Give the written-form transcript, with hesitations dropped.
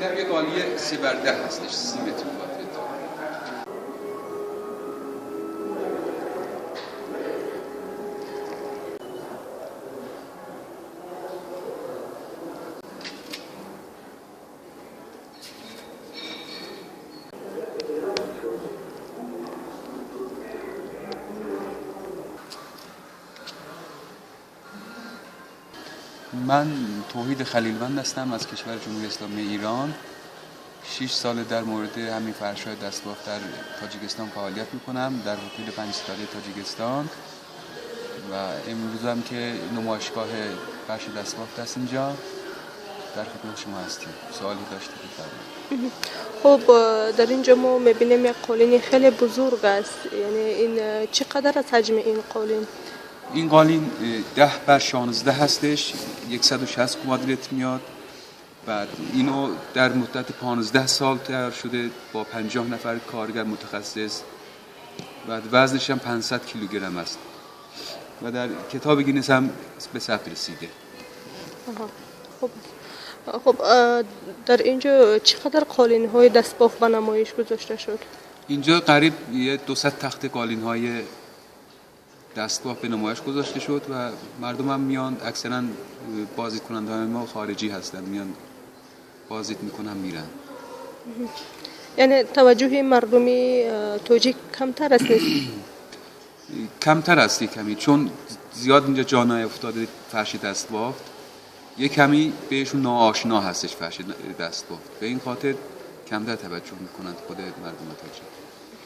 این هم یه قالی 3 بر 10 هستش، 30 متر کوادرات. من توحید خلیلوند هستم از کشور جمهوری اسلامی ایران. 6 سال در مورد همین فرش‌های دستباف در تاجیکستان فعالیت میکنم، در هتل 5 ستاره تاجیکستان، و امروز هم که نمایشگاه فرش دستباف هست اینجا در خدمت شما هستیم. سوالی داشتید بفرمایید. خب در اینجا ما میبینیم یک قالین خیلی بزرگ است، یعنی این چقدر از حجم این قالین؟ این قالین 10 بر 16 هستش، 160 کوادرت میاد. بعد اینو در مدت 15 سال تیار شده با 50 نفر کارگر متخصص. بعد وزنش هم 500 کیلوگرم است و در کتاب گینس هم به ثبت رسیده. خب در اینجا چقدر قالین های دستباف به نمایش گذاشته شد؟ اینجا قریب 200 تخت قالین های دستباف به نمایش گذاشته شد و مردم هم میان، اکثرا بازدید کننده های ما خارجی هستند، میان بازدید میکنن میرن. یعنی توجه مردمی تاجیک کمتر است؟ کمتر است کمی، چون زیاد اینجا جا نیافتاده فرش دستباف، یه کمی بهشون ناآشنا هستش فرش دستباف، به این خاطر کمتر توجه میکنند خود مردم تاجیک.